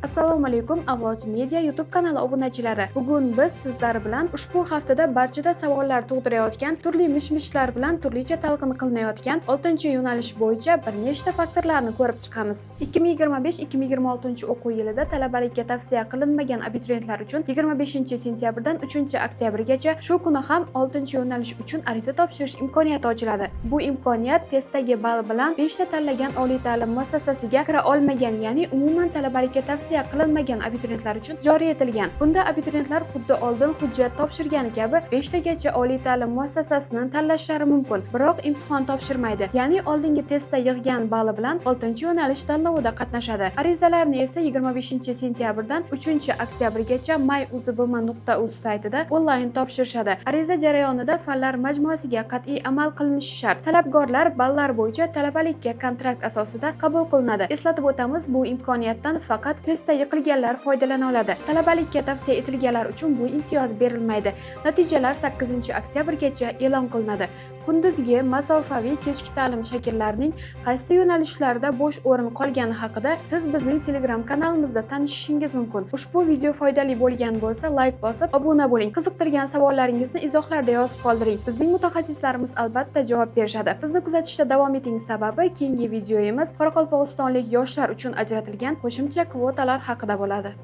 Assalomu alaykum, Avlod Media YouTube kanali obunachilari. Bugun biz sizlar bilan ushbu haftada barchada savollar tug'dirayotgan, turli mish-mishlar bilan turlicha talqin qilinayotgan 6-yo'nalish bo'yicha bir nechta faktorlarni ko'rib chiqamiz. 2025-2026 o'quv yilida talabalikka tavsiya qilinmagan abituriyentlar uchun 25 sentyabrdan 3 oktyabrgacha, shu kuni ham 6-yo'nalish uchun ariza topshirish imkoniyati ochiladi. Bu imkoniyat testdagi ball bilan 5 ta tanlagan oliy ta'lim muassasasiga kira olmagan, ya'ni umuman talabalikka tavsiya qilinmagan abituriyentlar uchun joriy etilgan. Bunda abituriyentlar xuddi oldin hujjat topshirgani kabi 5 tagacha oliy ta'lim muassasasini tanlashlari mumkin, biroq imtihon topshirmaydi. Ya'ni oldingi testda yig'gan balli bilan 6-yo'nalish tanlovida qatnashadi. Arizalarni esa 25 sentyabrdan 3 oktyabrgacha myuzbm.uz saytida onlayn topshirishadi. Ariza jarayonida fanlar majmuasiga qat'iy amal qilinishi shart. Talabgorlar ballar bo'yicha talabalikka kontrakt asosida qabul qilinadi. Eslatib o'tamiz, bu imkoniyatdan faqat testda yiqilganlar foydalana oladi. Talabalikka tavsiya etilganlar uchun bu imtiyoz berilmaydi. Natijalar 8 oktyabrgacha e'lon qilinadi. Kunduzgi, masofaviy, kechki ta'lim shakllarining qaysi yo'nalishlarda bo'sh o'rin qolgani haqida siz bizning Telegram kanalimizda tanishishingiz mumkin. Ushbu video foydali bo'lgan bo'lsa, layk bosib, obuna bo'ling. Qiziqtirgan savollaringizni izohlarda yozib qoldiring. Bizning mutaxassislarimiz albatta javob berishadi. Bizni kuzatishda davom eting, sababi keyingi videoyimiz qoraqalpog'istonlik yoshlar uchun ajratilgan qo'shimcha kvotalar haqida bo'ladi.